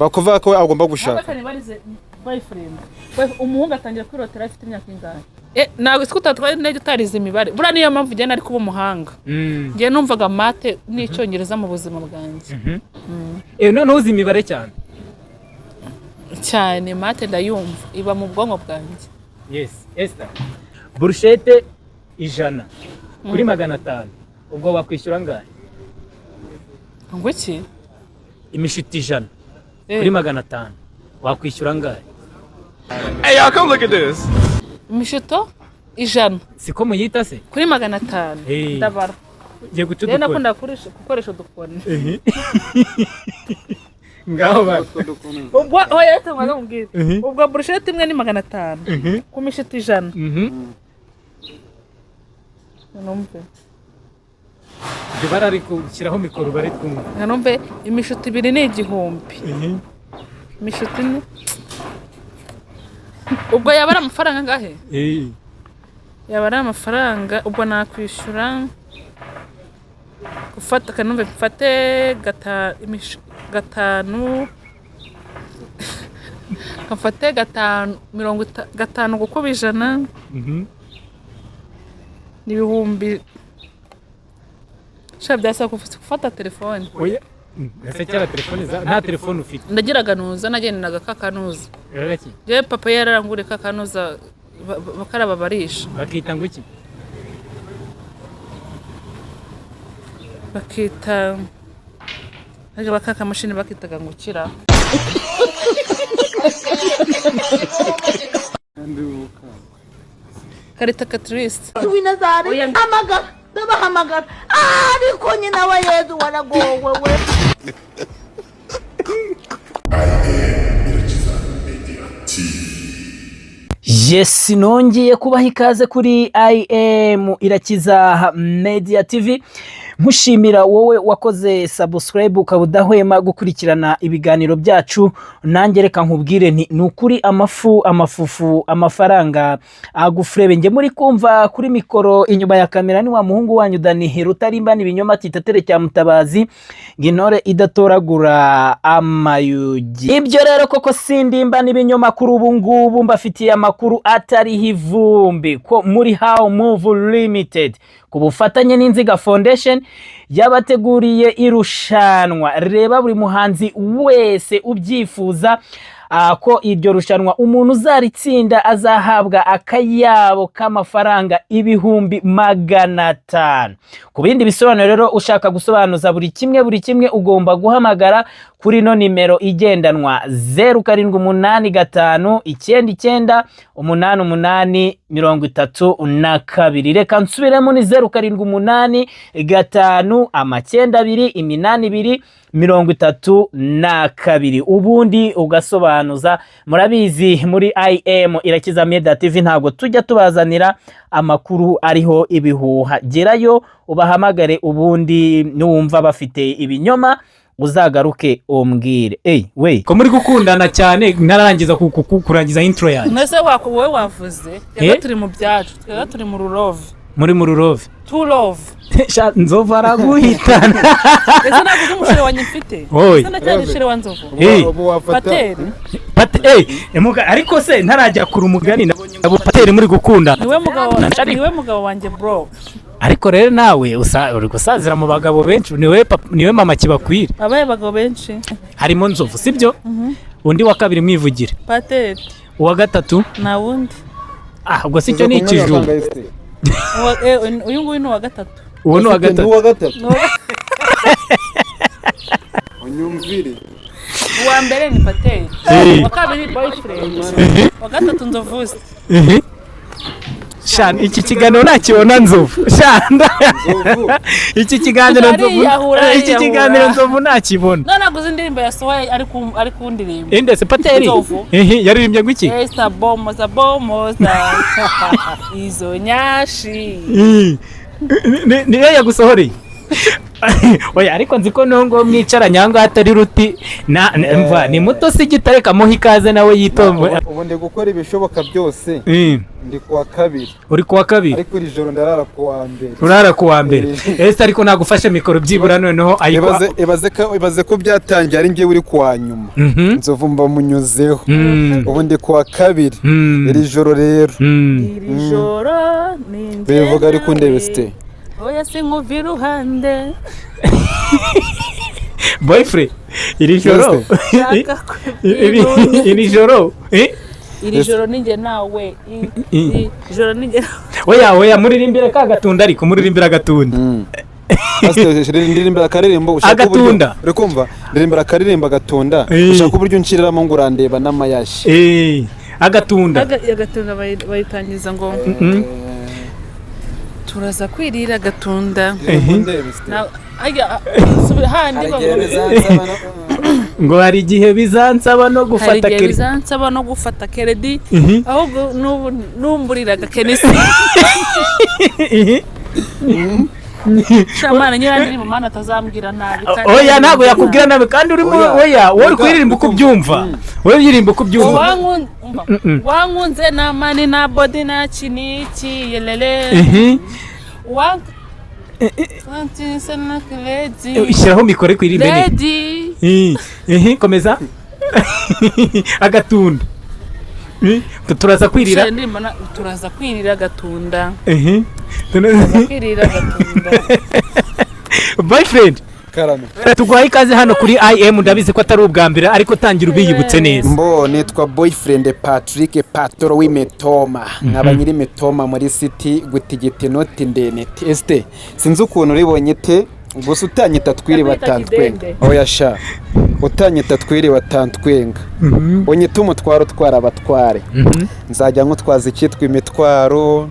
Bakuvuga ko agomba gushaka. Ntabwo nibarize boyfriend. Umuhungu atangira kwirotera afite imyaka ingahe? Ntabwo siko utatwaye intege utarize imibare. Buriya niyo mpamvu njye nari kuba umuhanga. Njye numvaga math n'Icyongereza mu buzima bwanjye. Noneho uzi imibare cyane? Cyane, math ndayumva, iba mu bwonko bwanjye. Yes. Esther, burushete 100 kuri 500, ubwo wakwishyura angahe? Ngo iki? Imishito 100 kuri 500, wakwishyura angahe? Hey, y'all, come look at this. Imishito 100 Siko muyita se? kuri 500. Ndabara. Ugiye guca Rero udukoni. nakunda gukoresha udukoni. Ngaho ba. Ubwo oya, reka mbanze mubwire. Ubwo burushete imwe ni 500 ku mishito 100. Numve. Ibyo barari gushyiraho mikoro bari twumva. Nka numve, imishito ibiri ni 1000. Imishito ine ubwo yaba ari amafaranga angahe? Yaba ari amafaranga, ubwo nakwishyura gufata kanumve mfate gatanu, mfate gatanu, 50 gukuba 100 ni ibihumbi sha byasaba gufata telefone. Oya. Ese kera telefone za nta telefone ufite? Ndagiraga nuza, nagendaga kakanuza. Rero ki? Jewe papa yararanguriye kakanuza bakaraba barisha. Bakita ngo iki? Bakita bakakamashini bakitaga ngo ukira karita katirisi. W'inazari hamagara, ndabahamagara, ariko nyina wa Yezu waragowe we. Yes, nongeye kubaha ikaze kuri IM Irakiza Media TV, nkushimira wowe wakoze subscribe ukaba udahwema gukurikirana ibiganiro byacu. Nanjye reka nkubwire nti ni ukuri amafu amafufu amafaranga agufurebe. Njye muri kumva kuri mikoro, inyuma ya kamera ni wa muhungu wanyu Dani Rutarimbana, ibinyoma titatere cya Mutabazi, ngo intore idatoragura amayugi. Ibyo rero koko sindimba n'ibinyoma, kuri ubu ngubu mbafitiye amakuru atariho ivumbi ko muri How Move Limited ku bufatanye n'Inziga Foundation yabateguriye irushanwa. Reba buri muhanzi wese ubyifuza, ko iryo rushanwa umuntu uzaritsinda azahabwa akayabo k'amafaranga 500,000. Ku bindi bisobanuro rero, ushaka gusobanuza buri kimwe buri kimwe, ugomba guhamagara kuri ino nimero igendanwa: 0785 99 88 32. Reka nsubiremo, ni 0785 998 2 32, ubundi ugasobanuza. Murabizi, muri IM Irakiza Media TV ntabwo tujya tubazanira amakuru ariho ibihuha. Gerayo ubahamagare, ubundi nuwumva bafite ibinyoma uzagaruke umbwire. Ey we! Ko muri gukundana cyane, ntarangiza kurangiza intro yanjye. Mwese wako wowe wavuze twebwe turi mu byacu, twebwe turi mu rurove. Muri mu rurove. To love. Sha, Nzovu araguhitana. Ese ntabwo uzi umusheri wanjye mfite? Oy. Ese ndacyari isheri wa Nzovu? Hey. Ubu wafata Pateri. Pate, ariko se ntarajya kure, umugani nabonye abo Pateri muri gukundana. Niwe mugabo wanjye, bro. Ariko rero nawe uri gusazira mu bagabo benshi, niwe papa, niwe mama kibakwira. Abaye abagabo benshi. Harimo Nzovu, sibyo? Undi wa kabiri mwivugire. Pateri. Uwa gatatu? Nta wundi. Ah, ubwo si cyo ni ikijumba. Uyu nguyu ni uwa gatatu. Uwo ni uwa gatatu. Uwa gatatu. Ni uwa- Unyumvire. Uwa mbere ni Pateri. Uwa kabiri boyfriend, uwa gatatu Nzovuze. Sha, iki kiganiro ntakibona Nzovu. Sha, Nzovu. iki kiganiro Nzovu Ariyahura, iki ariyahura. kiganiro Nzovu ntakibona. None naguze indirimbo yasohoye ari kundirimba. Inde se? Pateri? Nzovu. Ehe, yaririmbye ngo iki? Esta bomoza bomoza izo nyashi. Niyo yagusohoreye. Oya, ariko nzi ko nubwo mwicaranye aho ngaho atari ruti na mva ni muto si gitare, kamuha ikaze nawe yitomboye. Ubu ndi gukora ibishoboka byose. Ndi kuwa kabiri. Uri kuwa kabiri. Ariko iri joro ndarara kuwa mbere. Urara kuwa mbere. Ese ariko nagufashe mikoro byibura noneho ayiko. Ibaze ko byatangiye ari njyewe uri kuwa nyuma. Nzovu mba munyuzeho. Ubu ndi kuwa kabiri. Iri joro rero. Iri joro ni njye Bivuga ariko nawe. ndebe site. Oya, sinkuva iruhande. Boyfriend, iri joro Shaka iri joro eh? Iri joro ni njye nawe. Iri joro ni njye nawe. Oya, oya, muririmbire ka gatunda, ariko muririmbire agatunda. Pasiteri, ndirimbira akaririmbo ushaka uburyo. Agatunda. Uri kumva, ndirimbira akaririmbo agatunda. Ushaka uburyo unshiriramo ngo urandeba n'amayashi. Agatunda. Agatunda bayitangiza ngo turaza kwirira agatunda. Handi ngo hari igihe bizansaba no hari gufata igihe keri bizansaba no gufata keredi, ahubwo n'ubu numburiraga kenisi. Shamana nyirandi mana atazambwira nabi kandi. Oya, ntabwo yakubwira nabi kandi urimo. Oya. Oya, wowe uri Oya, kuririmba uko ubyumva, wowe uririmba uko ubyumva. Umva, wankunze na money na body na kiniki yelele. Wankunze na lady. Shyiraho mikoro kuririmbe neza. Lady. Komeza agatunda. Turaza kwirira. Sha, ndirimbo turaza kwirira agatunda. Turaza kwirira agatunda. Boyfriend, Karame. Tuguhaye ikaze hano kuri IM. Ndabizi ko atari ubwa mbere, ariko tangira ubiyibutse neza. Mbo nitwa Boyfriend Patrick Patoro w'imitoma, nkaba nyiri mitoma muri city gutigita inoti ndenete. Este sinzi ukuntu uribonye te gusa utanyita twiri Ndakwita batantwenga. Kidende. Oya sha, utanyita twiri batantwenga, unyita umutwaro utwara abatware. Nzajya nkutwaza icyitwa imitwaro,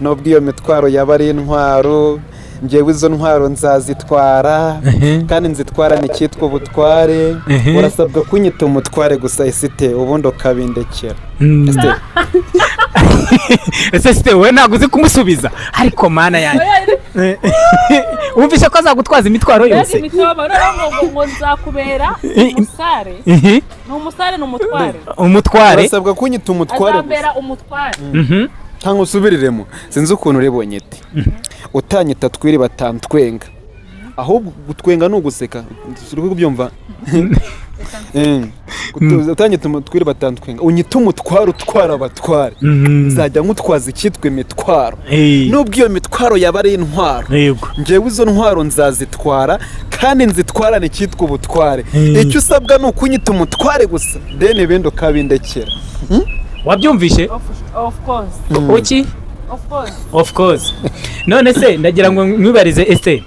nubwo iyo mitwaro yaba ari intwaro. Ngewe izo ntwaro nzazitwara kandi nzitwarane icyitwa ubutware. Urasabwa kunyita umutware gusa esite, ubundi ukabindekera. Esite. Ese site, wowe ntabwo uzi kumusubiza, ariko mana yanjye, wumvise ko azagutwaza imitwaro Mbega yose. Imitoma noneho ngo nzakubera umusare. Ni umusare, ni umutware. Umutware. Urasabwa kunyita umutware gusa. Azambera umutware. Cyangwa usubiriremo, sinzi ukuntu uribonye te utanyita twiri batantwenga, ahubwo gutwenga ni uguseka, uri kubyumva? Utanyita umutwire batantwenga, unyita umutwaro utwara abatware. Nzajya nkutwaza icyitwa imitwaro, nubwo iyo mitwaro yaba ari intwaro. Ngewe izo ntwaro nzazitwara kandi nzitwarane icyitwa ubutware. Icyo usabwa ni ukunyita umutware gusa, then ibindi ukabindekera. Wabyumvishe? Of course. Uki? Of course. Of course. None se ndagira ngo nkwibarize, ese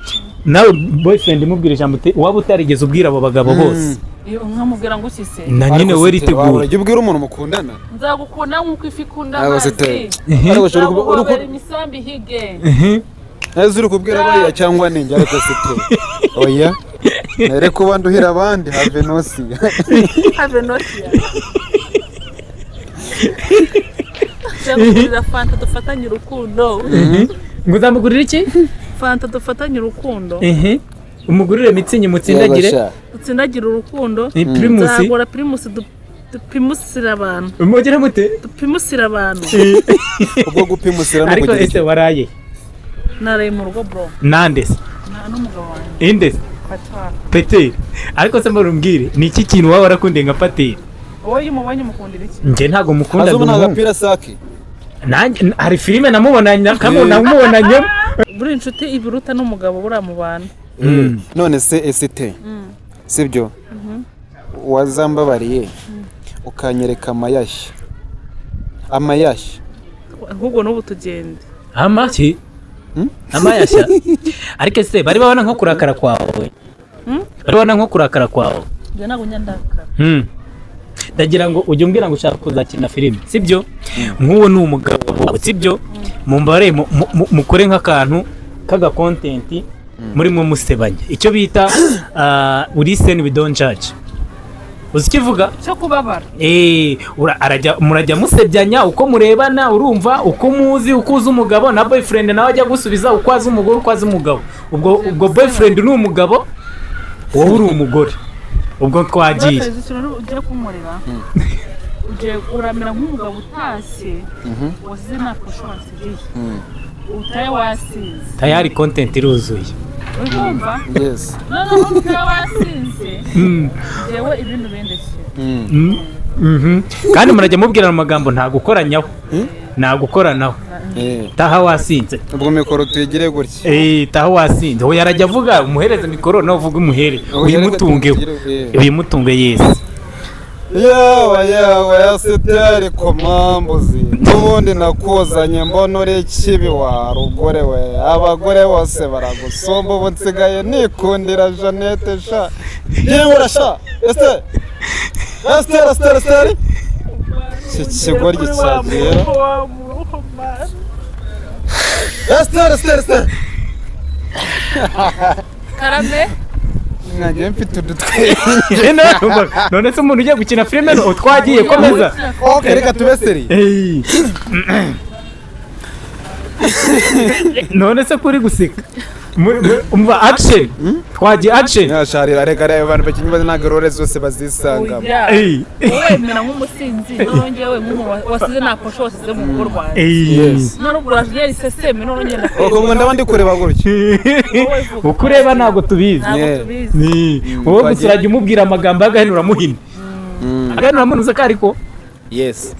nawe boyfriend mubwira ijambo waba utarigeze ubwira abo bagabo bose. Iyo nkamubwira ngo ukise. Na nyine we ritegura. Ujya ubwira umuntu mukundana. Nzagukunda nk'uko ifi ikunda Ntabwo amazi. site. Ariko ushobora kuba uri Nzaguhobera imisambi ihige. Neza uri kubwira bariya cyangwa ninjye, ariko site oya, nere kuba nduhira abandi have nosi. Have notia. Nzamugurira fanta dufatanye urukundo. Ngo uzamugurira iki? Fanta dufatanye urukundo. Umugurire mitsingi mutsindagire. Dutsindagire urukundo. Ni Primus. Nzagura Primus dupimusire abantu. Mugire mute? Dupimusire abantu. Ubwo gupimusira no Ariko kugira ese waraye? Naraye mu rugo, bro. Nande se? Na n'umugabo wanjye. Inde se? Patara. Peteri. Ariko se mbona, ni iki kintu waba warakundiye nka Pateri? Wowe iyo umubonye umukundira iki? Njye ntabwo mukunda. Azi ubu ndi nta umuhungu. gapira sake. Nanjye hari filime namubonanye namubonanyemo. Buri inshuti ibiruta n'umugabo buriya mu bantu. None se esite, sibyo, wazambabariye ukanyereka amayashya, amayashya? Ahubwo n'ubu tugende. Amaki? Amayashya. Ariko ese bari babona nko kurakara kwawe? Bari babona nko kurakara kwawe? Njye ntabwo njya ndakara. Ndagira ngo ujye umbwira ngo ushaka kuzakina filime, sibyo? Nk'uwo ni umugabo wawe, sibyo? Mumbare mukore nk'akantu k'aga content murimo musebanya, icyo bita we listen, we don't judge. Uzi ikivuga? Cyo kubabara. Arajya murajya musebyanya uko murebana, urumva uko muzi, uko uzi umugabo, na boyfriend nawe ajya gusubiza uko azi umugore, uko azi umugabo. Ubwo boyfriend ni umugabo, wowe uri umugore. Ubwo twagiye. Uretse ikintu ugiye kunkorera, ugiye uramera nk'umugabo utashye wasize nta posho wasigiye, utaye wasinze. Tayari content iruzuye. Uri kumva? Yes. Noneho utaye wasinze, jewe ibintu bindekeye. Kandi murajya mubwirana amagambo, nta gukoranyaho, nta gukoranaho. Taha wasinze. Ubwo mikoro tuyigire gutya. Taha wasinze. Oya, arajya avuga umuhereze mikoro, nawe uvuga umuhere. Oya, uyimutungeho. reka tugire. Uyimutunge, yes. Yewe yewe, Esiteri komambuzi, n'ubundi nakuzanye mbona uri ikibi wa rugore we. Abagore bose baragusumba, ubu nsigaye nikundira Jeannette sha. Yewe sha Esiteri, Esiteri, Esiteri, Esiteri, iki kigoryi cyagiye. Esiteri, Esiteri, Esiteri. Karame. Nkanjye mfite udutwenge. None se umuntu ugiye gukina filime no twagiye komeza. Ok, reka tube sérieux. None se kuri guseka, umva action, twagiye action. Nyasharira, reka reba abantu bakinnyi bazi, ntabwo role zose bazisangamo. Oya. Wowe mera nk'umusinzi, noneho njyewe nk'umuntu wasize nta posho wasize mu rugo rwanjye. Yes. None ubwo urajya iseseme, noneho ngenda. Ubwo ngo ndaba ndi kureba gutya. Uko ureba ntabwo tubizi. Ntabwo tubizi. Ni wowe gusa urajya umubwira amagambo y'agahenura muhini, agahenura muhini uzi ko ariko. Yes.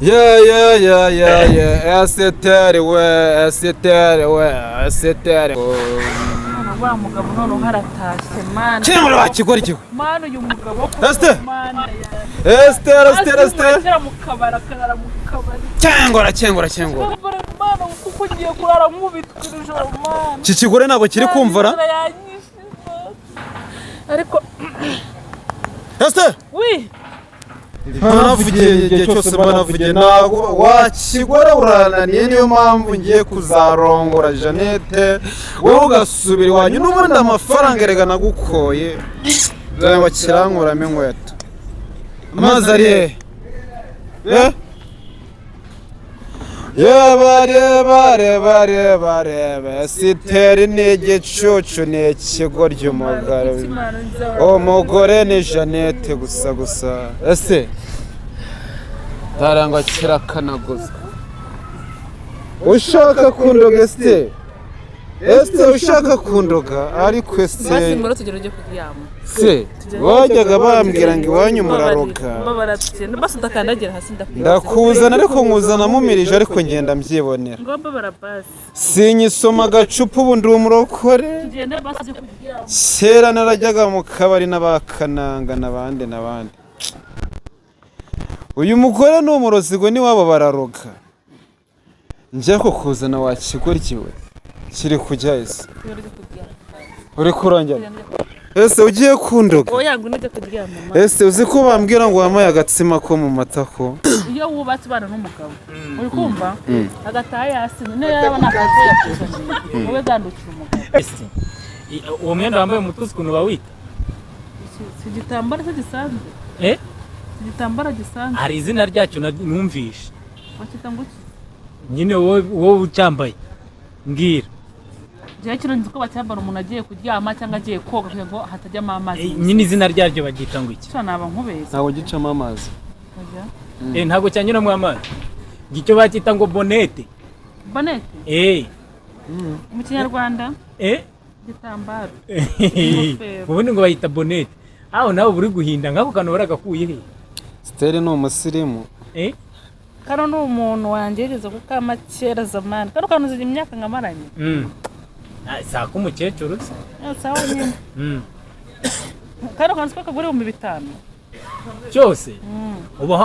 Ya ya ya ya ya, Esiteri we, Esiteri we, Esiteri. None wa mugabo noneho haratashye, mana. Kimura wa kigoryi we. Mana, uyu mugabo koko. Esther! Mana ya Esiteri, Esiteri, Esiteri. Kera mu kabari, akarara mu kabari. Cyangora, cyangora, cyangora. Kabari, mana, kuko ngiye kurara nkubitwa iri joro, mana. Iki kigore ntabwo kiri kumvara. Inzara yanyishe, mana. Ariko Esiteri. Wi. Navugiye igihe cyose, mba navugiye, ntabwo wakigore, urananiye. Niyo mpamvu ngiye kuzarongora Jeannette, wowe ugasubira iwanyu. N'ubundi amafaranga erega nagukoye dore ngo kirankuramo inkweto. Amazi ari hehe? Eh? Reba reba reba reba reba, Esiteri ni igicucu, ni ikigoryi. Umugore, umugore ni Jeannette gusa gusa. Ese tarangwa kirakanaguzwa. Ushaka kundoga, Esiteri, Esiteri, ushaka kundoga, ariko Basi Esiteri. Ngoro tugere ujye kuryama. Se bajyaga bambwira ngo iwanyu muraroga. Mbabara, tugende basi, udakandagira hasi, ndakwibaza. Ndakuzana, ariko nkuzana mumirije, ariko ngenda mbyibonera. Ngo mbabara basi. Sinyisoma agacupa, ubu ndi umurokore. Tugende basi ujye kuryama. Kera narajyaga mu kabari n'abakananga n'abandi n'abandi. Uyu mugore ni umurozi, ngo n'iwabo bararoga. Njya kukuzana wa kigoryi we, kiri kujya ese? Tugende ujye kuryama. Uri kurongera ese? Ugiye kundoga? Oya, ngo ujye kuryama, mama. Ese uzi ko bambwira ngo wamaye agatsima ko mu matako? Iyo wubatse ubana n'umugabo, uri kumva, agataha yasinze, niyo yaba nta kazi yakuzaniye, wowe gandukira umugabo. Ese, uwo mwenda wambaye mu mutwe uzi ukuntu bawita? Si igitambaro se gisanzwe? Eh? Si igitambaro gisanzwe? Hari izina ryacyo numvishe. Bakita ngo iki? Nyine wowe ucyambaye mbwira. Njyewe kino nzi ko bacyambara umuntu agiye kuryama cyangwa agiye koga kugira ngo hatajyamo amazi. Nyine izina ryaryo baryita ngo iki? Cyo naba nkubeshye. Ntabwo gicamo amazi. Oya. Ntabwo cyanyuramo amazi. Icyo bacyita ngo bonete. Bonete? Mu Kinyarwanda? Igitambaro. Ingofero. Ubundi ngo bayita bonete. Aho nawe uba uri guhinda nk'ako kantu waragakuye he? Siteri ni umusirimu. Kano ni umuntu wanjye yigeze kukama kera zamani. Kano kantu uzi imyaka nkamaranye? Ah, si ak'umukecuru se? Sawa nyine. Kano kantu siko kagura 5000. Cyose ubu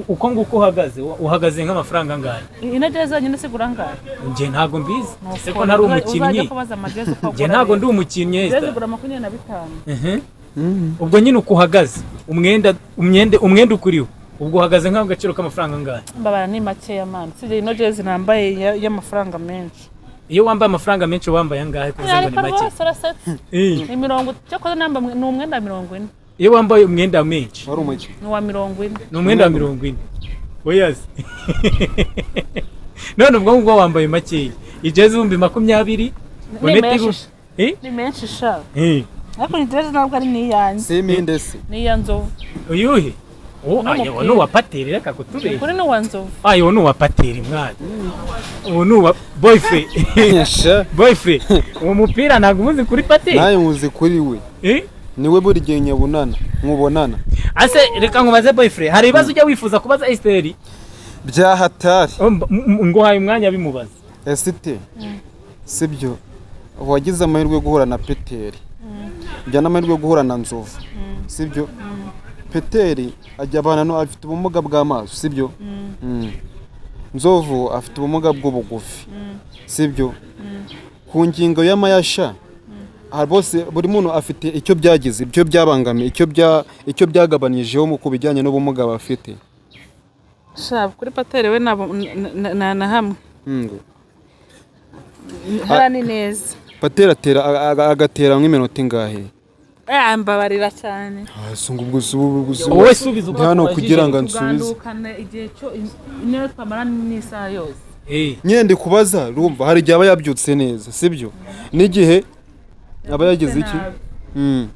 uko nguko uhagaze, uhagaze nk'amafaranga angahe? Ino jezi yonyine sigura angahe? Njye ntabwo mbizi ese ko ntari umukinnyi. Uzajya kubaza amajezi uko Njye agura ntabwo rero. ndi umukinnyi, Jezi Esther. igura 25. Ubwo nyine uko uhagaze, umwenda ukuriho, ubwo uhagaze nk'agaciro k'amafaranga angahe? Mbabara, ni makeya mani, sibyo? Ino jezi nambaye y'amafaranga menshi. Iyo wambaye amafaranga menshi wambaye angahe kuvuze ngo Ariko ni make? rwose urasetse. Eh, Ni mirongo, cyakoze namba ni umwenda 40. Iyo wambaye umwenda menshi Wari umuki? Ni uwa 40. Ni umwenda wa 40, oya se. None ubwo ngubwo wambaye makeya, ijezi 20,000. Ni Bonete menshi. Eh? Ni menshi sha. Eh. Ariko ni jezi, ntabwo ari n'iyanjye. Siminde se. Ni iya Nzovu. Uyuhe? Oh, N'umupira. ayo ni uwa Pateri, reka kutubeshya. Kuri ni uwa Nzovu. Ayo ni uwa Pateri mwana, uwo ni uwa boyfriend. Sha. Boyfriend, uwo mupira ntabwo umuzi kuri Pateri? Nawe muzi kuri we. Eh? Niwe buri gihe nyabunana nkubonana. Ase reka nkubaze, boyfriend, hari ibibazo ujya wifuza kubaza Esther? Byahatari. Oh, nguhaye umwanya, bimubaza. Esite, sibyo, wagize amahirwe yo guhura na Peteri, ujya n'amahirwe yo guhura na Nzovu, sibyo? Peteri ajya abana no afite ubumuga bw'amaso, sibyo? Nzovu afite ubumuga bw'ubugufi, sibyo? Ku ngingo y'amayasha aha bose, buri muntu afite icyo byagize, icyo byabangamiye, icyo byagabanyijeho mu ku bijyanye n'ubumuga bafite. Sha, kuri Pateri we nabo na hamwe. Hariya ni neza. Pateri atera agatera nk'iminota ingahe? Eh, mbabarira cyane. Ah, ngo ubwo si ubu Wowe subiza uko hano akubajije. Kugira ngo ansubize. Tugandukane igihe cyo niyo twamara n'isaha yose. Eh. Nyine ndi kubaza, urumva hari igihe aba yabyutse neza, sibyo? N'igihe aba yagize iki? Nabi.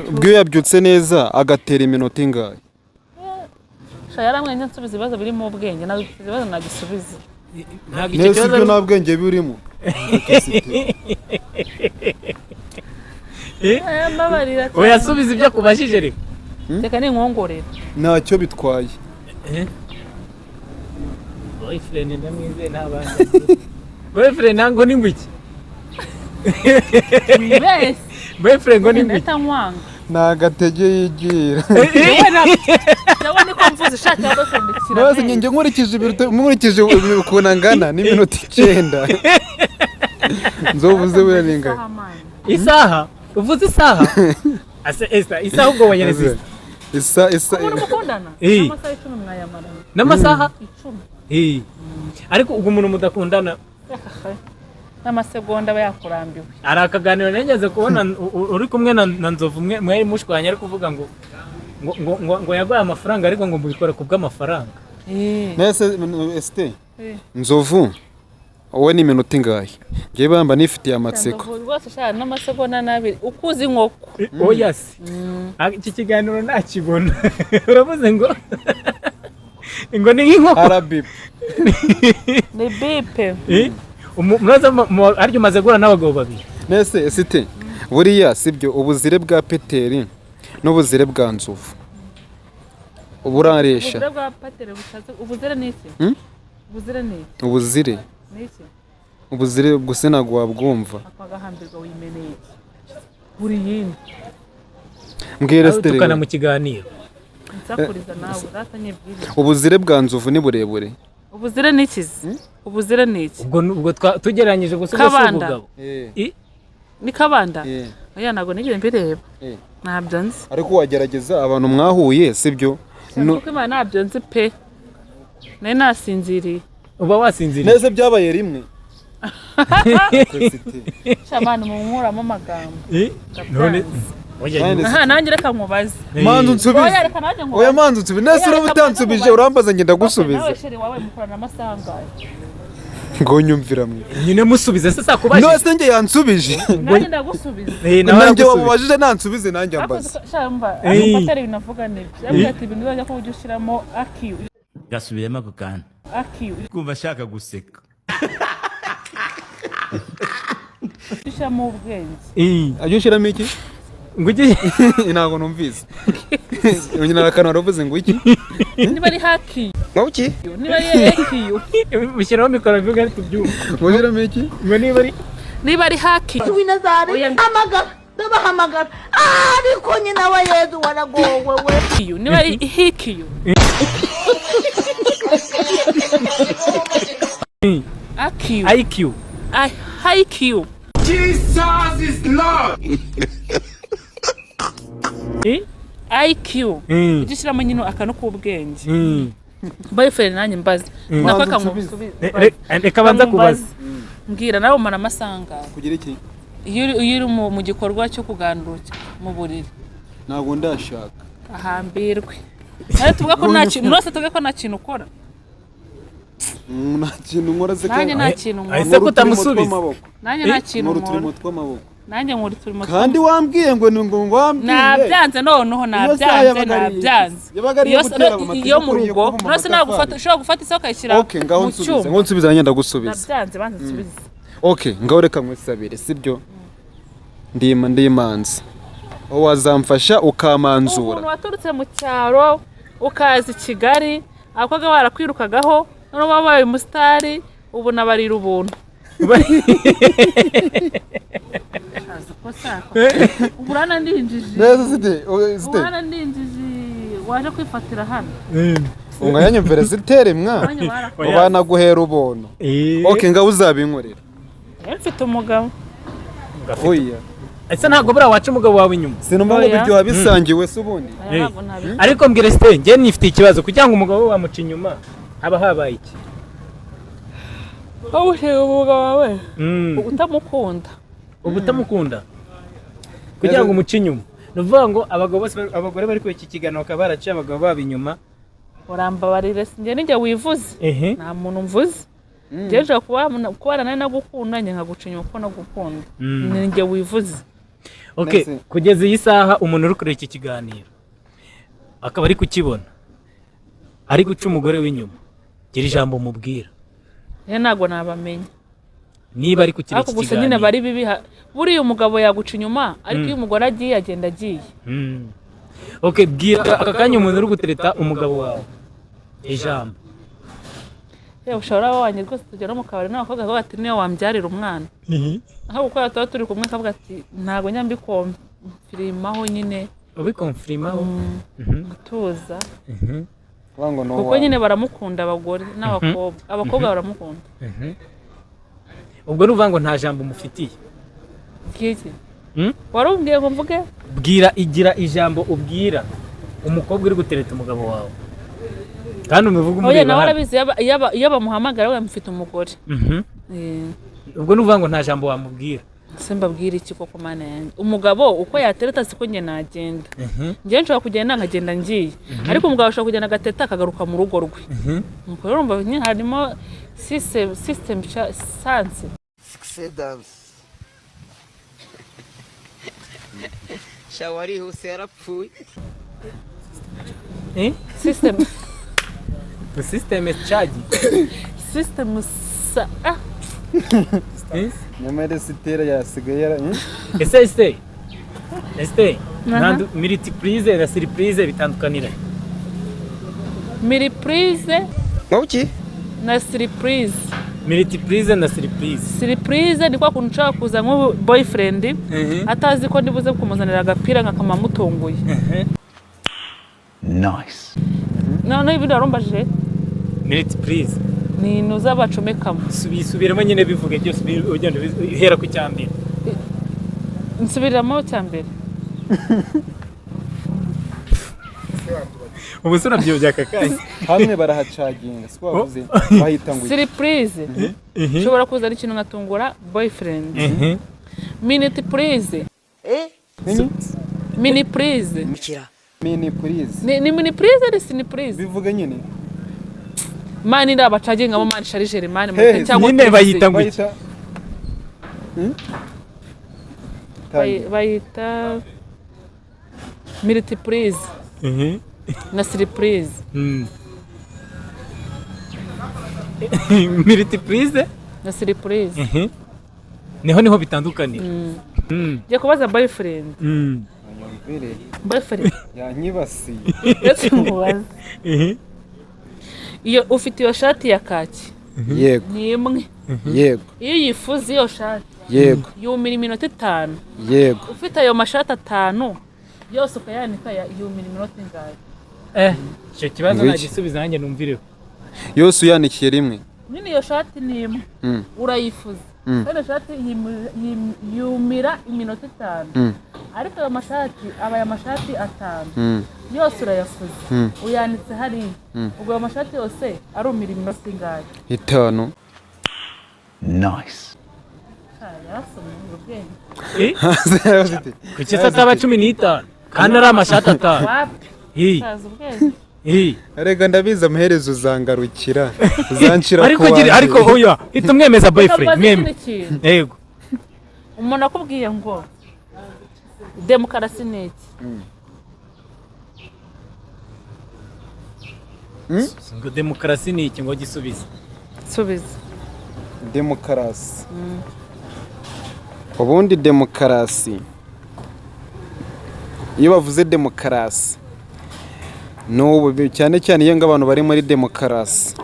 Ubwo iyo yabyutse neza agatera iminota ingahe? Sha, yaramwenye nsubiza ibibazo birimo ubwenge, nawe ibibazo nagisubiza. Ntabwo icyo Neza, kibazo ibyo nta bwenge burimo. Eh? Eh, mbabarira cyane. Oya, subiza ibyo akubajije reka. Reka ninkongorera. Ntacyo bitwaye. Boyfriend ndamwizeye n'abandi. Boyfriend ntango ni ngwiki? Wibeshye. Boyfriend ngo ni ngwiki? Ndahita nkwanga. Ni agatege yigira. Jewe niko mvuze, ishati ya boyfriend Maze kirameze. njye nkurikije ukuntu angana n'iminota 9, Nzovuze buriya ni ingahe? Isaha, uvuze isaha ase Esther, isaha ubwo wanyereza? Isa Umuntu mukundana Eh. amasaha 10 mwayamarana. N'amasaha 10. Eh. Ariko ubwo umuntu mudakundana N'amasegonda aba yakurambiwe. Hari akaganiro nigeze kubona uri kumwe na Nzovu, mwe mwari mushwanye, ari kuvuga ngo yaguhaye amafaranga ariko ngo mubikora ku bw'amafaranga. Nese Esite, Eh. Nzovu wowe ni iminota ingahe? Njyewe bamba nifitiye amatsiko. Nzovu rwose shaka n'amasegonda 2 ukuze inkoko. Oya se. Ah, iki kiganiro ntakibona, uravuze ngo ni nk'inkoko. Arabibi. Ni bipe. Eh? Muraza arya umaze guhura n'abagabo babiri. Nese Esite, buriya sibyo, ubuzire bwa Peteri n'ubuzire bwa Nzovu uburaresha? Ubuzire bwa Pateri bushatse, ubuzire ni iki? Hmm? Ubuzire ni iki? Ubuzire. Ni iki? Ubuzire gusa ntabwo wabwumva. Akagahambirwa wimeneye iki buri yindi. Mbwira Esite Tukana rero. mu kiganiro. Nsakuriza nawe rata nyibwire. Ubuzire bwa Nzovu ni burebure. Ubuzire ni ikizi, ubuzire ni iki? Ubwo tugereranyije gusa, ubwo si Kabanda. ubugabo. Ni kabanda? Oya, ntabwo nigeze mbireba. Ntabyo nzi. Ariko wagerageza abantu mwahuye, sibyo? No- Kuko Imana, ntabyo nzi pe, nari nasinziriye. Uba wasinziriye. Nese byabaye rimwe? Shamani munkuramo amagambo. Eh? None oya. None Aha nanjye reka nkubaze. Manza unsubize. Oya, reka nanjye nkubaze. Oya, manza unsubize. Nese Oya, uraba reka utansubije manze. urambaza ngenda gusubiza. Nawe chéri wawe mukorana amasaha angahe? Ngo nyumvira mwe. Nyine musubize se, sakubajije. Nose njye yansubije. Nanjye ndagusubiza. Eh, nawe Nanjye aragusubiza. wamubajije nansubize, nanjye ambaza. Shamba Eh. ariko atari ibintu avuga nibyo, yavuze ati ibintu uzajya kuba ujya ushyiramo akiyu. Gasubiremo ako kantu. Akiyu. Kumva ashaka guseka. Ushyiramo ubwenge. Eh, Ajya ushyiramo iki? Ngo ujye Ntabwo numvise nyina, akantu waravuze ngo iki? Niba ari hakiyu. Ngo iki? Niba ari ekiyu. Ushyiraho mikoro mvuga tubyumva. Ngo ushyiramo iki? Ngo niba ari Niba ari hakiyu. W'inazari, hamagara, ndabahamagara, ariko nyina wa Yezu waragowe we. Niba ari hikiyu, akiyu. IQ. Hayikiyu. Jesus is Lord. Eh? IQ. Mm. Ujye ushyiramo nyine akantu k'ubwenge. Mm. Boyfriend, nanjye mbaze nako. Manza Akamusubiza. Reka banza kubaza. Mbwira nawe, umara amasaha angahe? Kugira iki? Iyo uri mu gikorwa cyo kuganduka mu buriri. Ntabwo ndashaka. Ahambirwe nawe, tuvuga ko nta kintu rwose, tuvuge ko nta kintu ukora. Nta kintu nkora se? Nanjye nta kintu nkora. Ese ko utamusubiza? Nanjye nta kintu Nkora nkora. uturimo tw'amaboko. Nanjye nkora uturimo. Kandi wambwiye ngo ni ngo wambwiye. Nabyanze noneho. Iyo saha Nabyanze. yabaga ari iki? Nabyanze. Yabaga ari iyo gutera mu Iyo mu mategeko, rugo iyo kubumba nose ntabwo amatafari. ushobora gufata isuka ukayishyira Okay, ngaho mu nsubiza. cyuma. Ngo nsubiza, nanjye ndagusubiza. Nabyanze, banza nsubize. Okay, ngaho reka nkwisabire, sibyo? Ndima ndimanzi, aho wazamfasha ukamanzura. Umuntu waturutse mu cyaro ukaza i Kigali, abakobwa barakwirukagaho, noneho wabaye umusitari, ubu nabarira ubuntu. Azi ko sako ubu uranandinjiji. Neza zite zite. Uranandinjiji, waje kwifatira hano. Ngo yanyumvire zitere mwa. Abanya barakora. Banaguhera ubuntu. Okay, ngaho uzabinkorera. Mfite umugabo. Oya. Ese ntabwo buriya waca umugabo wawe inyuma? Sinumva ngo Oya. biryoha bisangiwe se ubundi. Aya ntabwo ntabikora. Ariko mbwira Esiteri, njye nifitiye ikibazo. Kugira ngo umugabo we wamuca inyuma, haba habaye iki? Wowe ushinga umugabo wawe utamukunda. Uba utamukunda kugira ngo umuce inyuma. Ni ukuvuga ngo abagabo bose, abagore bari kuri iki kiganiro bakaba baraciye abagabo babo inyuma. Urambabarire, njye ninjye wivuze. Nta muntu mvuze. Njye nshobora kubana nawe nagukunda, njye nkaguca inyuma kuko nagukunda. Ni njye wivuze. Okay. Nese. Kugeza iyi saha, umuntu uri kureba iki kiganiro akaba ari kukibona ari guca umugore w'inyuma, gira ijambo mubwira. Njye ntabwo nabamenya. Niba ari kukireba Ariko iki gusa nyine kiganiro. bari bibi buriya umugabo yaguca inyuma, ariko iyo umugore agiye, agenda agiye. Okay, bwira aka kanya umuntu uri gutereta umugabo wawe ijambo. Yewe, ushobora wanjye rwose, tugera no mu kabari n'abakobwa bakavuga ati: "Niyo wambyarira umwana." Aho gukora tuba turi kumwe, akavuga ati: "Ntabwo njya mbikomfirimaho nyine." Ubikomfirimaho. Gutuza. Kuvuga ngo ni Kuko uwawe. nyine baramukunda, abagore n'abakobwa, abakobwa baramukunda. Ubwo ni ukuvuga ngo nta jambo umufitiye. Bw'iki? Hmm? Wari umbwiye ngo mvuge. Bwira, igira ijambo ubwira umukobwa uri gutereta umugabo wawe, kandi umuvuge Oya, umureba nawe hano. arabizi, iyo bamuhamagara we mufite umugore. Ubwo ni ukuvuga ngo nta jambo wamubwira. Se mbabwira iki koko, mana yanjye? Umugabo uko yatereta siko njye nagenda. Njyewe nshobora kugenda nkagenda ngiye, ariko umugabo ashobora kugenda agateta akagaruka mu rugo rwe. Nuko rero urumva nyine harimo system sanse. Dance. Shawarihuse yarapfuye. Eh? System. System charge. System sa ah. Eh? Nyamara Esitera yasigaye yara Ese Aha. Multiprise na surprise bitandukanira? Multiprise Ngauki? na surprise. Multiprise na surprise. Surprise ni kwa kuntu ushobora kuza nk'ubu boyfriend atazi ko ndibuze kumuzanira agapira nkakama mutunguye. Nice. Noneho ibindi warumbajije? Multiprise. Ni inuza bacomekamo. Subiramo nyine, bivuge byose, ugenda uhera ku cyambere. Nsubiriramo cya mbere. Ubu se urabyobya aka kanya? Hamwe barahacaginga, siko bavuze? Bahita ngo iki? Surprise ushobora kuzana ikintu nkatungura boyfriend. Minute prise. Eh? Mini prise. Mukira. Mini prise. Ni mini prise, ni sini prise. Bivuge nyine. Mani iriya bacagingamo mani charger mani Hey, mureke cyangwa nyine televiziyo. bayita ngo iki? Bahita Bayita multiprise na surprise. Multiprise Na surprise. Niho bitandukanira. Ngiye kubaza boyfriend. Nyumvire. Boyfriend. Yanyibasiye. Reka mubaze. Iyo ufite iyo shati ya kaki, Yego. ni imwe, Yego. iyo uyifuze iyo shati, Yego. yumira iminota 5. Yego. Ufite ayo mashati atanu yose ukayanika, yumira iminota ingahe? Eh, icyo kibazo Ngwiki. nagisubiza nanjye numvireho. Yose uyanikiye rimwe? Nyine iyo shati ni imwe, urayifuza, kandi iyo shati yumira iminota 5, ariko ayo mashati abaye amashati atanu, yose urayafuze, uyanitse hariya, ubwo ayo mashati yose arumira iminota ingahe? 5. Nice. Yarasomye ubwenge. Kuki se ataba 15 kandi ari amashati 5? Wapi? Eh, Saza ubwenge. eh. Erega ndabizi, amaherezo uzangarukira, uzanshira Ariko ku gira wanjye. Ariko oya, hita umwemeza boyfriend. Reka mbaze Mwemwe. ikindi kintu. Yego. Umuntu akubwiye ngo demokarasi ni iki? Ngo demokarasi ni iki, ngo gisubize. Subiza. Demokarasi, ubundi demokarasi, iyo bavuze demokarasi n'ubu cyane cyane iyo ngo abantu bari muri demokarasi,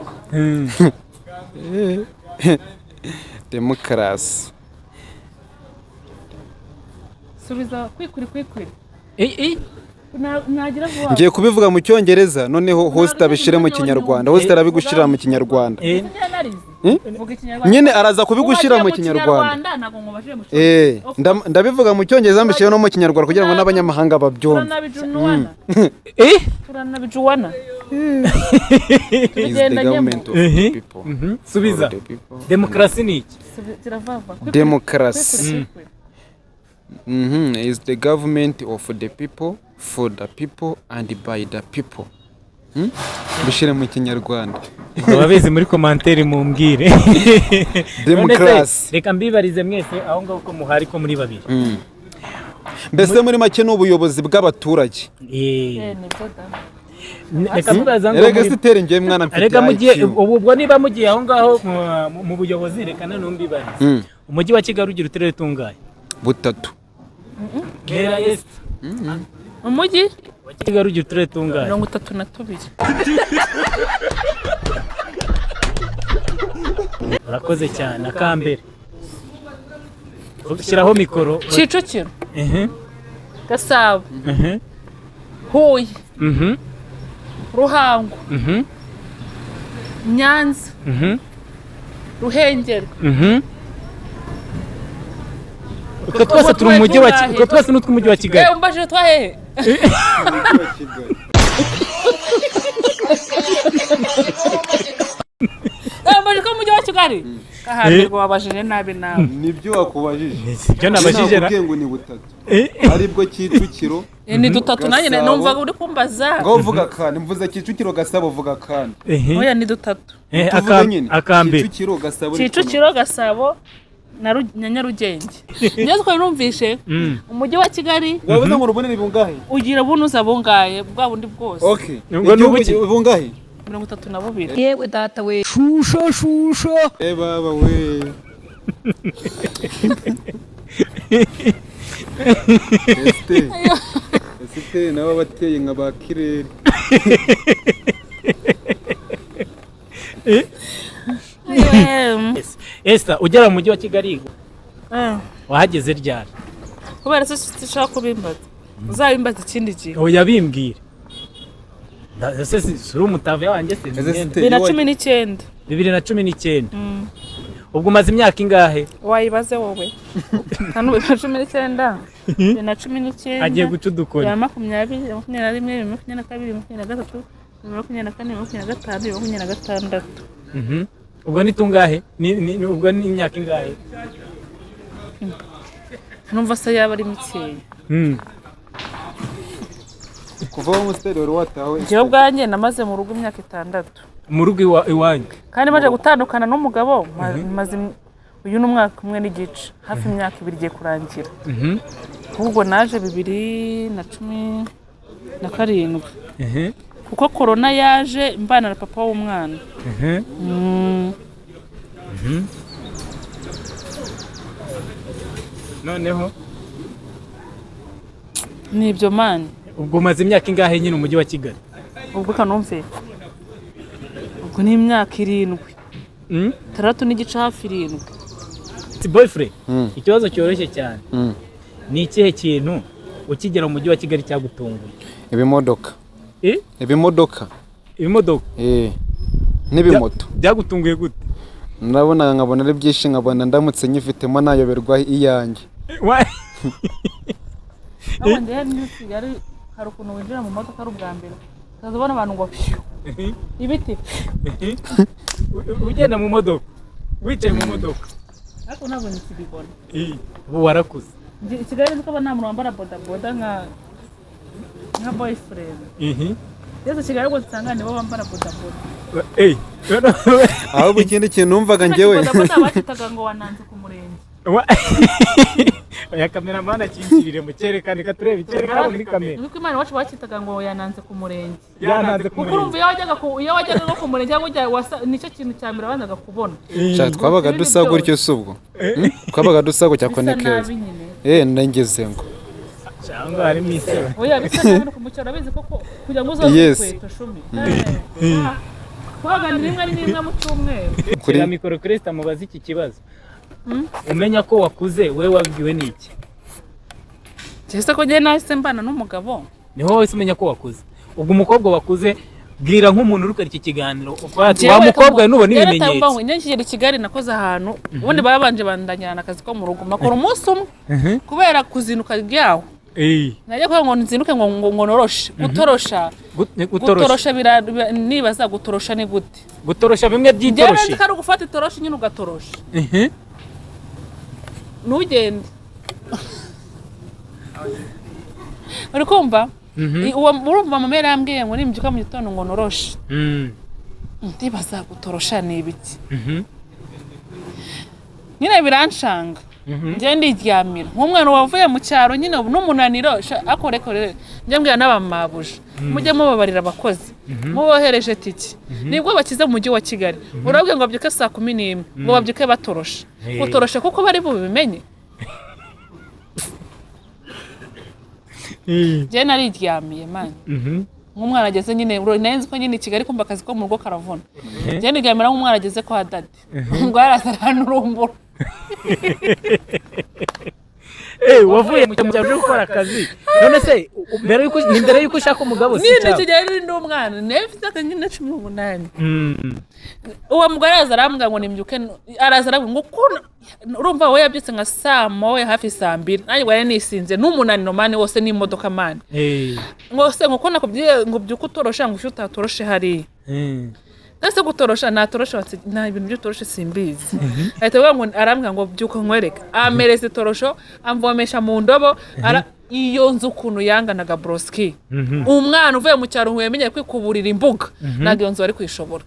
demokarasi. Subiza kwikuri kwikuri. Eh, eh. Nagira vuba. Ngiye kubivuga mu Cyongereza, noneho host abishyire mu Kinyarwanda. Host arabigushyira mu Kinyarwanda. Eh. Eh? Vuga Ikinyarwanda. Nyine araza kubigushyira mu Kinyarwanda. Ntabwo nkubajije mu Eh, ndabivuga mu Cyongereza, mbishyire no mu Kinyarwanda kugira ngo n'abanyamahanga babyumve. Turanabijuwana. Eh? Turanabijuwana. Is the Tubigendanyemo. government of the people. Subiza. For the people. Demokarasi ni iki? Kiravava. Demokarasi is the government of the people, for the people and by the people. Bishyire mu Kinyarwanda. Ababizi muri commentaire mumbwire. Demokarasi. None se, reka mbibarize mwese aho ngaho ko muhari, ko muri babiri. Mbese muri make ni ubuyobozi bw'abaturage. Eh. Nibyo da. Reka mbaza ngo Erega muri siteri, ngewe mwana mfite Reka mugiye IQ. ubu, ubwo niba mugiye aho ngaho mu buyobozi, reka nanone mbibarize. Umujyi wa Kigali ugira uturere tungahe? Butatu. Ntera Est. Umujyi Wa Kigali ugira uturere tungahe? 32. Urakoze cyane. Akambere, shyiraho mikoro. Kicukiro, Gasabo, Huye, Ruhango, Nyanza, Ruhengeri. Utwo twose turi mu mujyi wa utwo twose ni utw'umujyi wa Kigali. Eh, umbajije twahehe? Eh, umbajije ko mu mujyi wa Kigali kahambirwa, wabajije nabi nawe. Nibyo wakubajije. Sibyo nabajije ra. Nakubwiye ngo ni butatu, aribwo Kicukiro. Eh, ni dutatu nanjye Gasabo. numvaga uri kumbaza. Ngo uvuga kandi mvuze Kicukiro, Gasabo, vuga kandi. Oya, ni dutatu. Eh, Tuvuge nyine. akambere. Kicukiro, Gasabo. Kicukiro, Gasabo na Nyarugenge. Niyo twari numvishe. Umujyi wa Kigali Wabuze ngo urubonere bungahe? ugira bunuza bungaye bwa bundi bwose. Okay. Ngo ni Igihugu ubuki? bungahe? 32. Yewe data we. Eh, baba we. Este. Este nabo bateye nka ba kirere. Esther, ugera mu mujyi wa Kigali wahageze ryari? Kubera se ushaka kubimbaza, uzabimbaza ikindi gihe. Oya, bimbwire. Ese si uri umutave wanjye se? Ese 2019. 2019. Ubwo umaze imyaka ingahe? Wayibaze wowe hano, 2019, 2019. Agiye guca udukoni. 2020, 2021, 2022, 2023, 2024, 2025, 2026. Ubwo ni tungahe? Ubwo ni imyaka ingahe? Numva se yaba ari mikeya. Kuva aho umusiteri wari watawe. Njyewe ubwanjye namaze mu rugo imyaka 6. Mu rugo iwanyu? Kandi maze gutandukana n'umugabo maze uyu ni umwaka umwe n'igice, hafi imyaka 2 igiye kurangira. Ahubwo naje 2017, kuko korona yaje mbana na papa w'umwana. Noneho Ni ibyo mani. Ubwo umaze imyaka ingahe nyine umujyi wa Kigali? Ubwo kanumve, ubwo ni imyaka 7, 6 n'igice, hafi 7. Si boyfriend, ikibazo cyoroshye cyane. Ni ikihe kintu ukigera mu mujyi wa Kigali cyagutunguye? Ibimodoka. Eh? Ibimodoka. Ibimodoka? Eh. N'ibimoto. Byagutunguye gute? Ndabona nkabona ari byinshi, nkabona ndamutse nyifitemo nayoberwa iyanjye. Ahubwo njyewe muri Kigali hari ukuntu winjira mu modoka ari ubwa mbere, ukaza ubona abantu ngo pfiu, ibiti. Ugenda mu modoka. Wicaye mu modoka. Ariko ntabwo nikibibona. Ubu warakuze. Njye i Kigali nzi ko nta muntu wambara bodaboda nka boyfriend. Ngeze Kigali rwose usanga nibo bambara bodaboda. Ahubwo ikindi kintu numvaga njyewe, Bodaboda bakitaga ngo wananze ku murenge. Oya, kameramani akingirire mu cyerekane, reka turebe icyerekana muri kamera. Niko Imana iwacu bakitaga ngo yananze ku murenge. Yananze ku Kuko murenge. urumva iyo wajyaga nko ku murenge cyangwa ujya nicyo kintu cya mbere wabanzaga kubona. Sha, twabaga dusa gutyo si ubwo? Twabaga dusa gutya ko Bisa ni keza. nabi nyine. Nangeze ngo Cyangwa harimo isebe. Oya, bisa nabi no ku mucyo urabizi koko kugira ngo uzoze inkweto shumi. Koga ni rimwe n'imwe mu cyumweru. Kuri Shyira mikoro Christa mubaze iki kibazo. Umenya ko wakuze we wabwiwe n'iki? Ese ko njye nahise mbana n'umugabo? Niho wese umenya ko wakuze. Ubwo umukobwa wakuze, bwira nk'umuntu uri gukora iki kiganiro uko ati, wa mukobwa we nubona ibimenyetso. Njye nkigera i Kigali nakoze ahantu ubundi babanje bandanyirana akazi ko mu rugo makora umunsi umwe kubera kuzinduka ryaho. Najya kuvuga ngo nzinduke ngo noroshe gutorosha. Gutorosha. Gutorosha nibaza gutorosha ni gute? Gutorosha bimwe Njyewe by'itoroshi. nzi ko ari ugufata itoroshi nyine ugatorosha. Ntugende. Uri kumva? Uwo urumva mama yarambwiye ngo nimbyuka mu gitondo ngo noroshe. Ndibaza gutorosha ni ibiki? Nyine biranshanga. Njye ndiryamira nk'umwana wavuye mu cyaro nyine n'umunaniro akorekore. Njye mbwira n'abamabuja, mujye mubabarira abakozi mubohereje tiki nibwo bakize mu mujyi wa Kigali. Urabwiye ngo babyuke saa 11 ngo babyuke batorosha. Gutorosha kuko bari bubimenye. Njye nariryamiye mani nk'umwana ageze nyine, nari nzi ko nyine i Kigali kumva akazi ko mu rugo karavuna. Njye niryamira nk'umwana ageze kwa dadi ngo yaraza aranurumbura. Wavuye mu cyaro uje gukora akazi. None se ni mbere yuko ushaka umugabo si Nyine cyangwa? icyo gihe ndi umwana nari mfite imyaka nyine 18. Uwo mugore araza arambwira ngo nimbyuke, araza arambwira ngo urumva we yabyutse nka saa moya hafi saa mbiri, nanjye ubwo nari nisinze n'umunaniro mani wose n'imodoka mani. Ngo se ngo ko nakubwiye ngo byuke utorosha ngo ushyuhe utatoroshe hariya. Ese gutorosha natorosha nta ibintu by'utoroshe simbizi. Ahita avuga ngo arambwira ngo byuka nkwereke. Amereza itorosho amvomesha mu ndobo iyo nzu ukuntu yanganaga broski. Umwana uvuye mu cyaro wemenya kwikuburira imbuga ntabwo iyo nzu bari kwishobora.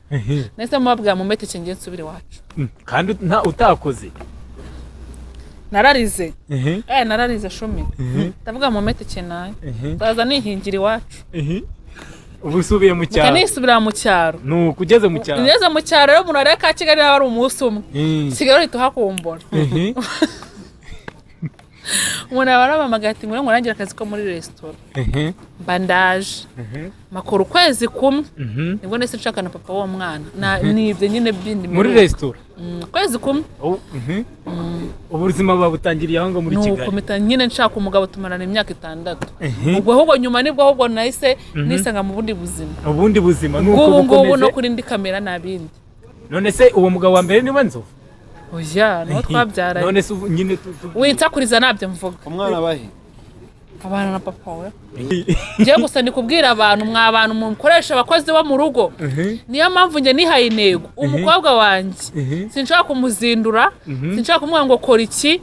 Nahise mubabwira mu mete ngiye nsubire iwacu. Kandi utakoze. Nararize. Nararize shumi. Ndavuga mu mete nayo. Ndaza nihingira iwacu. Ubu usubiye mu cyaro. Nisubira mu cyaro. Nuko ugeze mu cyaro. Ngeze mu cyaro rero umuntu areka Kigali yaba ari umunsi umwe. Kigali uhita uhakumbura. Umuntu aba arabamagaye ati ngo nangire akazi ko muri resitora. Mba ndaje. Makora ukwezi kumwe. Nibwo nahise nshaka na papa w'uwo mwana. Nibyo nyine bindi muri resitora. Ukwezi kumwe. Ubuzima buba butangiriye aho ngo muri Kigali. Nuko mpita nyine nshaka umugabo tumarana imyaka 6. Ubwo ahubwo nyuma nibwo ahubwo nahise nisanga mu bundi buzima. Ubundi buzima nuko bukomeze. No kuri ndi kamera nabindi. None se uwo mugabo wa mbere niwe Nzovu? Oya, niwo twabyaranye. None se nyine winsakuriza nabyo mvuga. Umwana bahe? Abana na papa we. Ngiye gusa ndi kubwira abantu mwa bantu mukoresha abakozi bo mu rugo. Niyo mpamvu njye nihaye intego. Umukobwa wanjye sinshaka kumuzindura, sinshaka kumubwira ngo kora iki.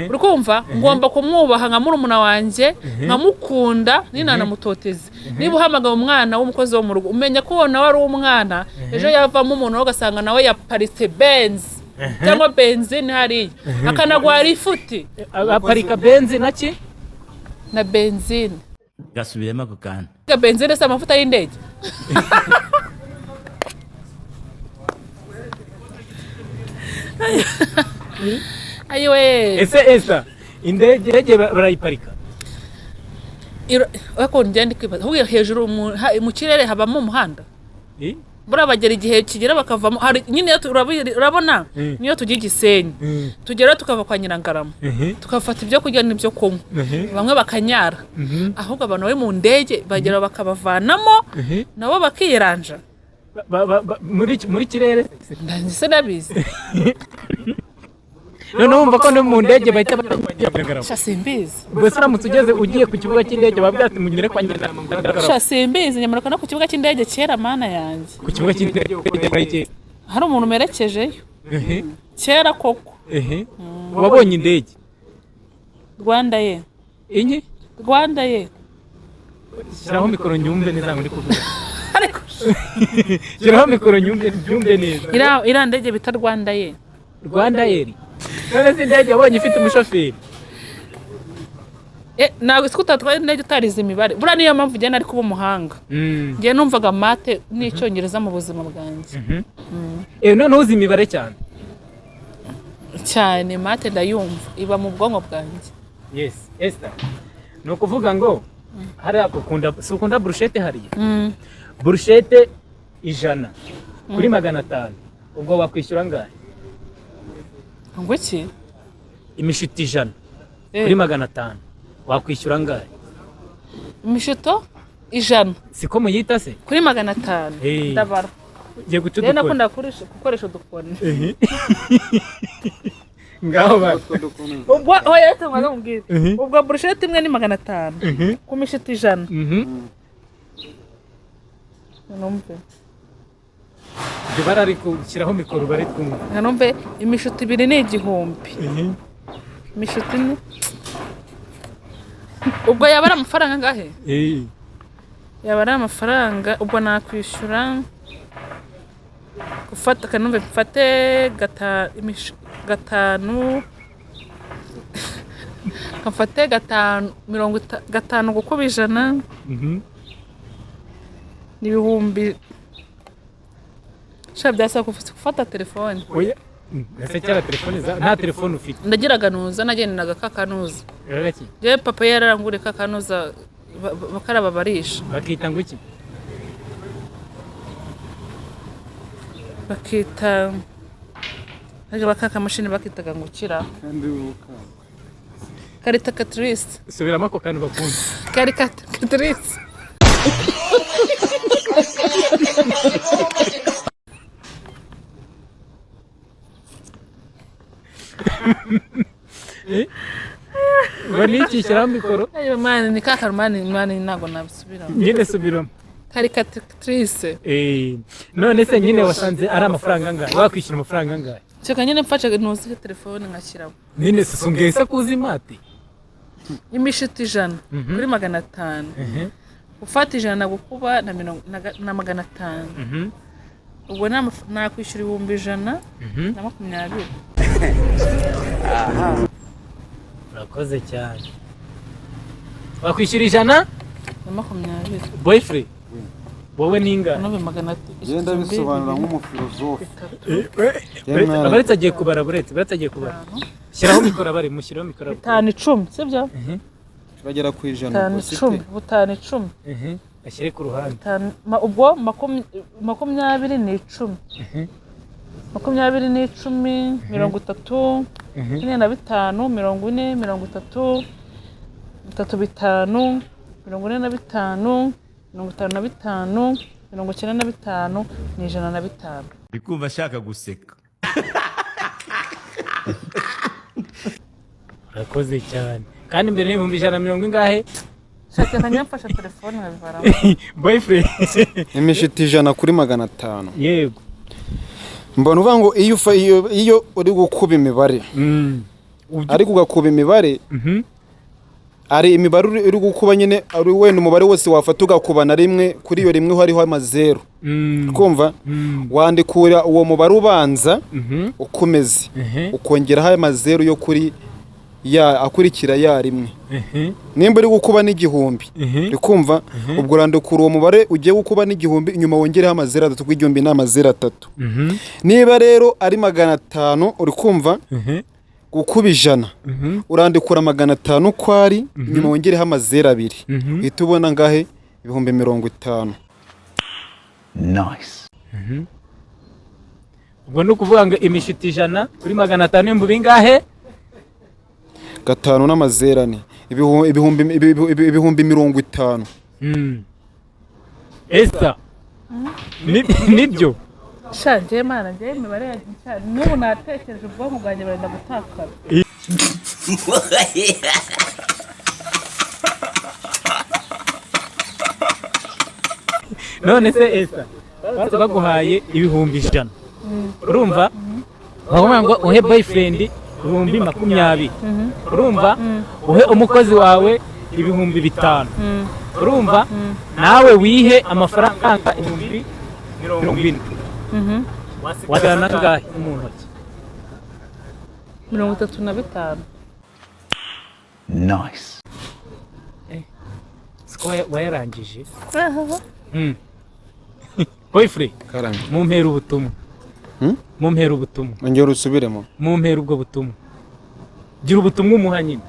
Uri kumva? Ngomba kumwubaha nka murumuna wanjye, nkamukunda ninanamutoteze. Niba uhamagaye umwana w'umukozi wo mu rugo, umenya ko nawe ari umwana, ejo yavamo umuntu we ugasanga nawe yaparitse Benz cyangwa benzine hariya, akanagwara ifuti. Aparika Benz na ki? Na benzine. Gasubiremo ako kantu. Benzine si amavuta y'indege. Ayiwe. Ese esa indege barayiparika? Ariko ngende kwibaza ahubwo hejuru mu kirere habamo umuhanda. Buriya bagera igihe kigera bakavamo, hari nyine urabona niyo tugiye Gisenyi tugera tukava kwa Nyirangarama tukafata ibyo kurya n'ibyo kunywa, bamwe bakanyara, ahubwo abantu bari mu ndege bagera bakabavanamo nabo bakiranja muri kirere. Ndangise nabizi. None wumva ko no mu ndege bahita bajya. Sha simbizi. Gusa uramutse ugeze ugiye ku kibuga cy'indege babwira ati mugere kwa Nyirangarama. Sha simbizi, nyamanuka no ku kibuga cy'indege kera mana yanjye. Ku kibuga cy'indege hari umuntu merekejeyo. Kera koko. Ehe, wabonye indege? Rwanda ye. Inye? Rwanda ye. Shyiraho mikoro nyumve neza ngo ndi kuvuga. Ariko Shyiraho mikoro nyumve, nyumve neza. Iriya ndege bita Rwanda ye. Rwanda Air. None se indege wabonye ifite umushoferi? Ntabwo isi utatwaye indege utarize imibare. Buriya niyo mpamvu njye nari kuba umuhanga. Njye numvaga math n'icyongereza mu buzima bwanjye. Noneho uzi imibare cyane? Cyane, math ndayumva, iba mu bwonko bwanjye. Yes, Esther, ni ukuvuga ngo hariya ukunda, si ukunda burushete hariya? Burushete 100 kuri 500, ubwo wakwishyura angahe? Ngo iki? Imishito 100 kuri 500, wakwishyura angahe? Imishito 100? Siko muyita se? Kuri 500? Ndabara. Ugiye guca Rero udukoni. nakunda gukoresha udukoni. Ngaho ba. Ubwo oya, reka mbanze mubwire. Ubwo burushete imwe ni 500 ku mishito 100. Numve. Ibyo barari gushyiraho mikoro bari twumva. Nka numve, imishito ibiri ni 1000. Imishito ine ubwo yaba ari amafaranga angahe? Yaba ari amafaranga, ubwo nakwishyura gufata kanumve mfate gatanu, mfate gatanu, 50 gukuba 100 ni ibihumbi sha byasaba gufata telefone. Oya. Ese kera telefone za nta telefone ufite? Ndagiraga nuza, nagendaga kakanuza. Rero ki? Jewe papa yararanguriye kakanuza bakaraba barisha. Bakita ngo iki? Bakita bakakamashini, bakitaga ngo kira karikatrice. Subiramo ako kantu bakunda. Karikatrice. Ngo ni iki? Shyiraho mikoro. Ayo mani ni kakarumani mani, ntabwo nabisubiramo. Nyine subiramo. Karikatrice. None se nyine wasanze ari amafaranga angahe? Wakwishyura amafaranga angahe? Cyeka nyine mfashe ntuzi telefone nkashyiramo. Nyine se se kuzi math? Imishito 100 kuri 500, ufata 100 gukuba na mirongo na 500, ubwo nakwishyura 120,000. Urakoze cyane. Wakwishyura 100 Na 20. Boyfriend, wowe ni ingahe? Nove magana Genda bisobanura nk'umufilozofe. Abaretse agiye kubara, buretse, buretse agiye kubara. Shyiraho mikoro, abari mushyiraho mikoro. 5 10, sibyo? Turagera ku 100. 5 Ubwo si 10, pe. 5 10. Ashyire ku ruhande. 5, ubwo 20 ni 10, 20 ni 10, 30, 45, 40, 30, 3, 5, 45, 55, 95, ni 105. Ndi kumva ashaka guseka. Urakoze cyane. Kandi mbere n'ibihumbi ijana na mirongo ingahe? Shaka nkanyamfasha telefone nkabivaramo. Boyfriend. Imishito 100 kuri 500. Yego. Mbona uvuga ngo iyo uri gukuba imibare, ariko ugakuba imibare, ari imibare uri gukuba nyine, ari wenda umubare wose wafata ugakuba na rimwe, kuri iyo rimwe hariho amazeru. Kumva, wandikura uwo mubare ubanza ukomeze, ukongeraho amazeru yo kuri ya akurikira ya rimwe. Nimba uri gukuba n'igihumbi, uri kumva, ubwo urandukura uwo mubare ugiye gukuba n'igihumbi, inyuma wongereho amazeru atatu, kuko 1000 ni amazeru atatu. Niba rero ari 500, uri kumva, gukuba 100, urandikura 500 uko ari, inyuma wongereho amazeru abiri, uhita ubona angahe? 50,000. Nice. Ubwo ni ukuvuga ngo imishito 100 kuri 500 ibihumbi bingahe? Gatanu n'amazeru ane, 50,000. Esther, nibyo? Sha njyewe mana, njyewe imibare yanjye sha, n'ubu natekereje ubwonko bwanjye burenda gutakara. None se Esther, baguhaye 100,000, urumva? Bavuga ngo uhe boyfriend 20,000, urumva, uhe umukozi wawe 5000, urumva, nawe wihe amafaranga 40,000, wasigarana angahe mu ntoki? 35. Nice. Siko wayarangije? Boyfriend. Karame. Mumpera ubutumwa. Hmm? Mumpera ubutumwa. Ongera usubiremo. Mumpera ubwo butumwa, gira ubutumwa umuha nyine.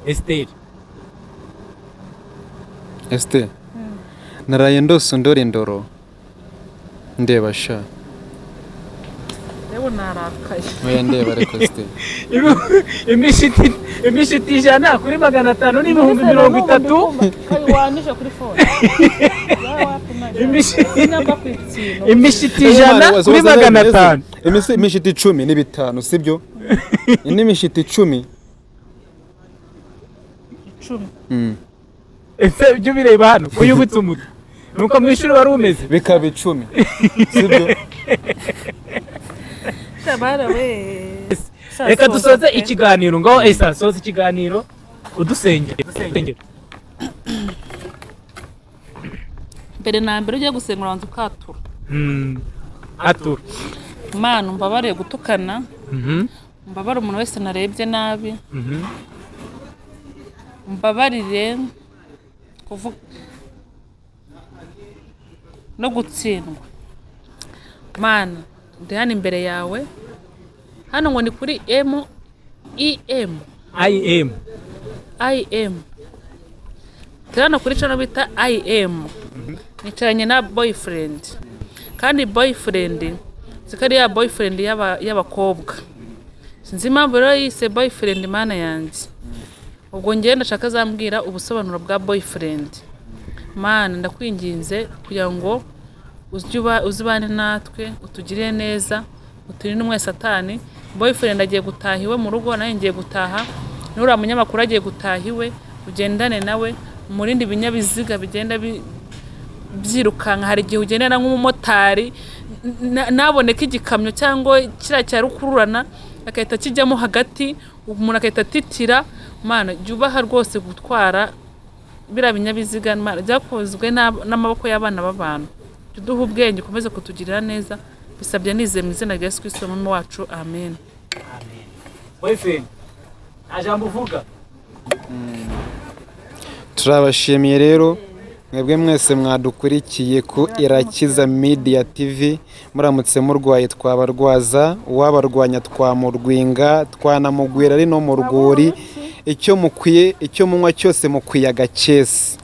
Esiteri. Esite, naraye ndose undora indoro, ndeba sha. Rero narakaye. Oya, ndeba ariko, Esite. Imishiti 100 kuri 500 ni 30,000. Wanije kuri phone. Imishiti 100 kuri 500. Imishiti 10 ni 5, sibyo? Indi mishiti 10. 10. Ese ibyo ubireba hano ko yubitse umutwe nuko mu ishuri wari umeze? Bikaba 10, sibyo? Shabara we. Reka dusoze ikiganiro ngaho. Esa, soza ikiganiro udusengere, udusengere. Mbere na mbere, ujya gusenga urabanza ukatura. Atura. Mana, umbabariye gutukana, mbabare umuntu wese narebye nabi, mbabarire kuvuga no gutsindwa. Mana, ndi hano imbere yawe, hano ngo ni kuri M I M. I M. I M. Turi hano kuri channel bita I M, nicaranye na boyfriend, kandi boyfriend siko ari ya boyfriend y'abakobwa. Sinzi impamvu rero yise boyfriend. Mana yanjye, ubwo njyewe ndashaka azambwira ubusobanuro bwa boyfriend. Mana, ndakwinginze kugira ngo ujye uzibane natwe, utugirire neza, uturinde umwe satani. Boyfriend agiye gutaha iwe mu rugo, nawe ngiye gutaha, n'uriya munyamakuru agiye gutaha iwe. Ugendane nawe, umurinde ibinyabiziga bigenda byirukanka. Hari igihe ugendana nk'umumotari, naboneka igikamyo cyangwa kiriya cya rukururana, agahita kijyamo hagati, umuntu agahita atitira. Mana, jya ubaha rwose gutwara biriya binyabiziga. Mana, byakozwe n'amaboko y'abana b'abantu. Jya uduha ubwenge, ukomeze kutugirira neza. Bisabye nizeye mu izina rya Yesu Kristo Umwami wacu, amen. Boyfriend, nta jambo uvuga? Turabashimiye rero mwebwe mwese mwadukurikiye ku Irakiza Media TV. Muramutse murwaye twabarwaza, uwabarwanya twamurwinga, twanamugwira ari no mu rwuri. Icyo mukwiye, icyo munywa cyose, mukwiye agakesi.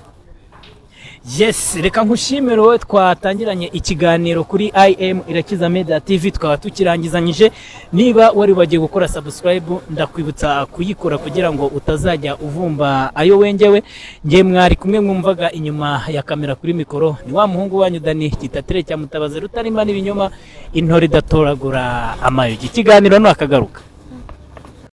Yes, reka nkushimire wowe twatangiranye ikiganiro kuri IM Irakiza Media TV, tukaba tukirangizanyije. Niba wari wagiye gukora subscribe, ndakwibutsa kuyikora kugira ngo utazajya uvumba ayo wengewe. Nge mwari kumwe mwumvaga inyuma ya kamera kuri mikoro ni wa muhungu wanyu Dani Gitatere cya Mutabazi, rutarima n'ibinyoma, intore idatoragura amayogi. Ikiganiro ni akagaruka.